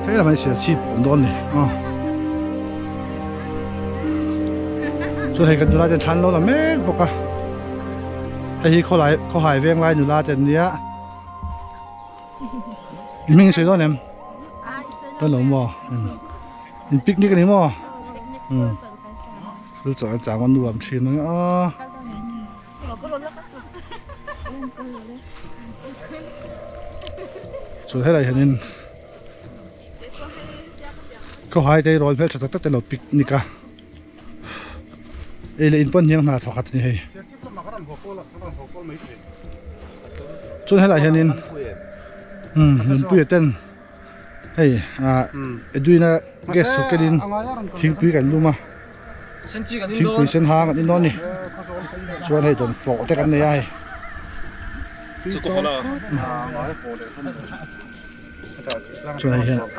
Helam hi Serchhip a awm dawn a ni aw chuan hei kan nula ten thla an lo la mek bawk a hei hi khawlai khawhai veng lai nula te an nia in hming sawi dawn em dawn lo maw in picnic a ni maw umm school chawlh an chang a nuam thin ang a. Chuan helai hianin khawhai te rawl hmeltha tak tak te lo picnic a ei leh in pawn hniang hna thawkhat a ni hei chuan helai hianin umm nunpuia ten hei ah Edwin-a gas thawk kenin thingpui kan lum a thingpui sen hang an in dawn a ni chuan hei dawnfawh te kan nei a hei chuan hei hian.